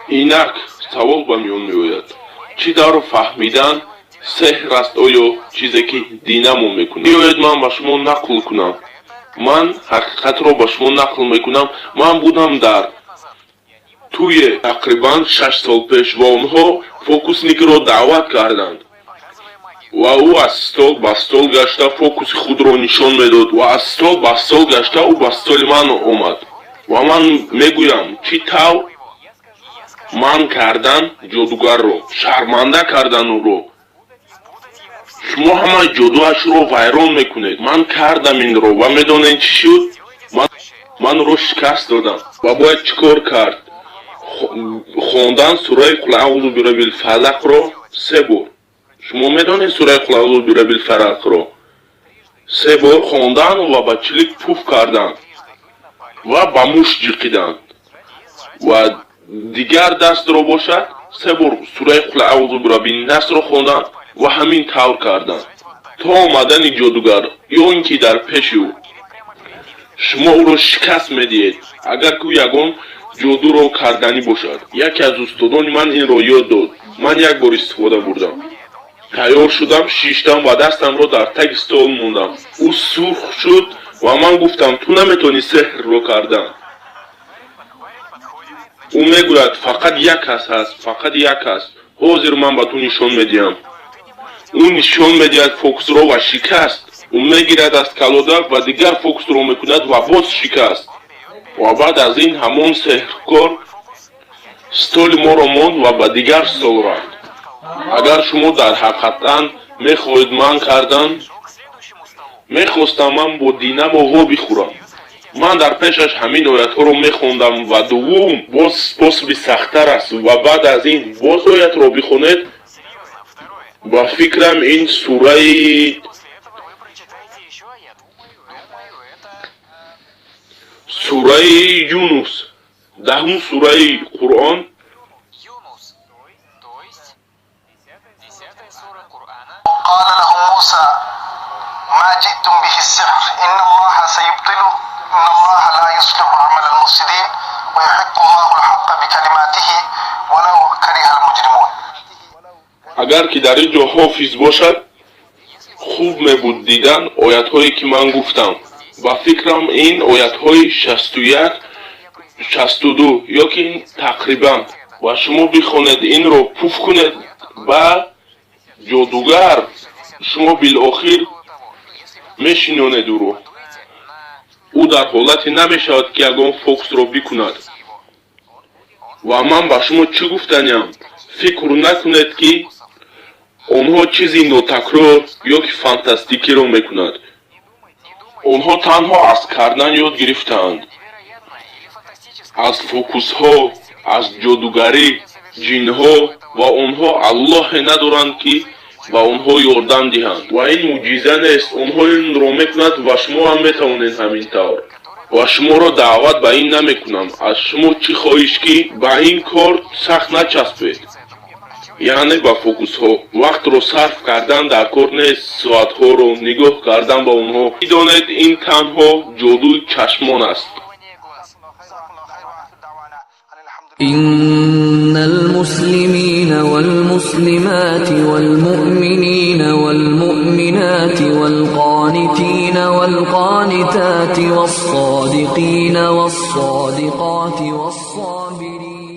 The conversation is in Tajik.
Инак савол ба миён меояд: чӣ тавр фаҳмидан сеҳр аст, оё чизе ки динамо мекунад? Биёед, ман ба шумо нақл кунам, ман ҳақиқатро ба шумо нақл мекунам. Ман будам дар тӯе тақрибан 6 сол пеш ва онҳо фокусникро даъват карданд ва ӯ аз стол ба стол гашта фокуси худро нишон медод ва аз стол ба стол гашта ӯ ба столи ман омад ва ман мегӯям, чӣ тавр ман кардан ҷодугарро, шарманда кардан ӯро. Шумо ҳамаи ҷодуашро вайрон мекунед. Ман кардам инро ва медонед, чӣ шуд? Ман ӯро шикаст додам. Ва бояд чӣ кор кард? Хондан сураи «Қул аъузу бираббил фалақро» се бор. Шумо медонед сураи «Қул аъузу бираббил фалақро» се бор хондан ва ба чилик пуф кардан ва ба муш ҷиқидан ва дигар дастро бошад, се бор сураи «Қул аъузу бираббин насро» хондан ва ҳамин тавр кардан то омадани ҷодугар ё ин ки дар пеши ӯ. Шумо ӯро шикаст медиҳед, агар ки ӯ ягон ҷодуро карданӣ бошад. Яке аз устодони ман инро ёд дод. Ман як бор истифода бурдам. Тайёр шудам, шиштам ва дастамро дар таги стол мондам. Ӯ сурх шуд ва ман гуфтам: «Ту наметавонӣ сеҳрро кардан». Ӯ мегӯяд: «Фақат як кас ҳаст, фақат як кас. Ҳозир ман ба ту нишон медиҳам». Ӯ нишон медиҳад фокусро ва шикаст. Ӯ мегирад аз калода ва дигар фокусро мекунад ва боз шикаст. Ва баъд аз ин ҳамон сеҳркор столи моро монд ва ба дигар стол рафт. Агар шумо дар ҳақиқатан мехоҳед ман кардан, мехостам ман бо динамо во бихӯрам, ман дар пешаш ҳамин оятҳоро мехондам. Ва дуввум боз способи сахттар аст ва баъд аз ин боз оятро бихонед. Ба фикрам, ин сураи Юнус, 10-ум сураи Қуръон. Юнус, то есть 10-я сура Корана. قال لهم موسى ما جئتم به السحر إن الله سيبطله إن الله لا يصلح عمل المفسدين ويحق الله الحق بكلماته ولو كره المجرمون. Агар ки дар ин ҷо ҳофиз бошад, хуб мебуд дидан оятҳое ки ман гуфтам. Ба фикрам, ин оятҳои 61, 62 ё ки тақрибан. Ва шумо бихонед инро, пуф кунед ба ҷодугар, шумо билохир мешинонед ӯро. Ӯ дар ҳолате намешавад, ки ягон фокусро бикунад. Ва ман ба шумо чӣ гуфтаниам? Фикр накунед, ки онҳо чизи нотакрор ё ки фантастикиро мекунад. Онҳо танҳо аз кардан ёд гирифтаанд, аз фокусҳо, аз ҷодугарӣ, ҷинҳо, ва онҳо Аллоҳе надоранд, ки ба онҳо ёрдам диҳанд. Ва ин мӯъҷиза нест. Онҳо инро мекунад ва шумо ҳам метавонед ҳамин тавр. Ва шуморо даъват ба ин намекунам. Аз шумо чӣ хоҳиш, ки ба ин кор сахт начаспед, яъне ба фокусҳо. Вақтро сарф кардан дар кор нест, соатҳоро нигоҳ кардан ба онҳо. Бидонед, ин танҳо ҷодуи чашмон аст. إن المسلمين والمسلمات والمؤمنين والمؤمنات والقانتين والقانتات والصادقين والصادقات والصابرين.